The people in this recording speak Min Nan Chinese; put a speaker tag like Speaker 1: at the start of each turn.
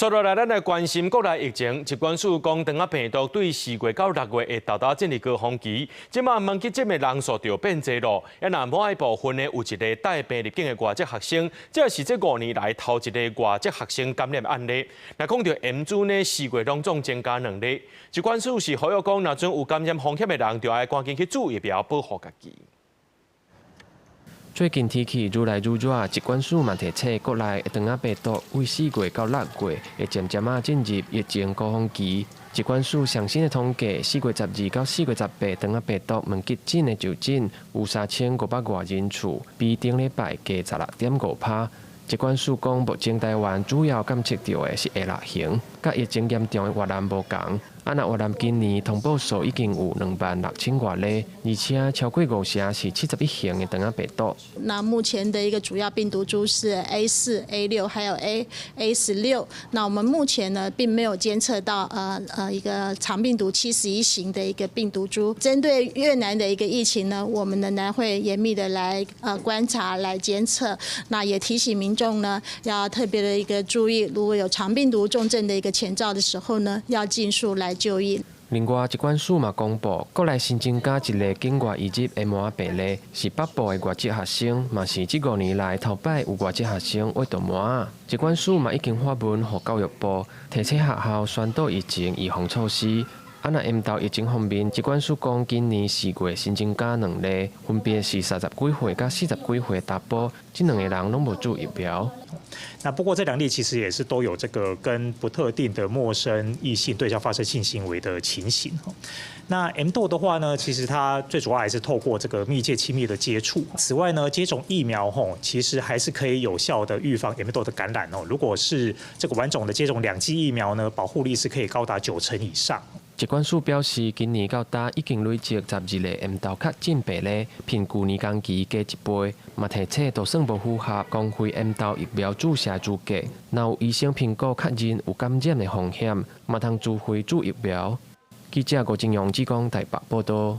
Speaker 1: 紲落來，咱來關心國內疫情。疾管署講，腸仔病毒對4月到6月會沓沓進入高峰期。這馬問急診的人數就變濟囉。啊，若某一部分呢，有一个帶病入境的外籍學生，這是這5年來頭一个外籍學生感染案例。若講著 M 株呢，4月攏總增加兩例。疾管署是呼籲講，若陣有感染風險的人，就愛趕緊去注疫苗保護家己。
Speaker 2: 最近天氣愈來愈熱，疾管署嘛提醒國內的腸仔病毒對4月到6月會漸漸仔進入疫情高峰期。疾管署上新的統計，4月12到4月18，腸仔病毒問急診的就診有3500外人次，比頂禮拜加16.5%。疾管署講，目前台灣主要監測著的是 A6型，佮疫情嚴重的越南無仝。啊，若越南今年通報數已經有26,000外例，而且超過五成是71型的腸仔病毒。
Speaker 3: 那目前的一個主要病毒株是 A4、A6，還有 A16。那我們目前呢並沒有監測到一個長病毒71型的一個病毒株。針對越南的一個疫情呢，我們仍然會嚴密的來觀察、來監測。那也提醒民眾呢，要特別的一個注意，如果有長病毒重症的一個前兆的時候呢，要盡速來就醫。
Speaker 2: 另外，疾管署嘛公布，國內新增加一例境外移入的麻病例，是北部的外籍學生，嘛是這5年來頭擺有外籍學生秽著麻仔。疾管署嘛已經發文予教育部，提醒學校宣導疫情預防措施。啊，若 M 痘疫情方面，疾管署講今年4月新增加兩例，分別是30幾歲佮40幾歲查埔，這兩个人攏無注疫苗。
Speaker 4: 那不過這兩例其實也是都有這個跟不特定的陌生異性對象發生性行為的情形。那 M 痘的話呢，其實它最主要還是透過這個密切親密的接觸。此外呢，接種疫苗吼，其實還是可以有效的預防 M 痘的感染哦。如果是這個完整的接種兩劑疫苗呢，保護力是可以高達9成以上。
Speaker 2: 疾管署表示，今年到今已經累積12例 M 痘確診病例，比舊年同期加一倍。嘛提醒，就算無符合公費 M 痘疫苗注射資格，若有醫生評估確認有感染的風險，嘛通自費注疫苗。記者郭金陽志剛台北報道。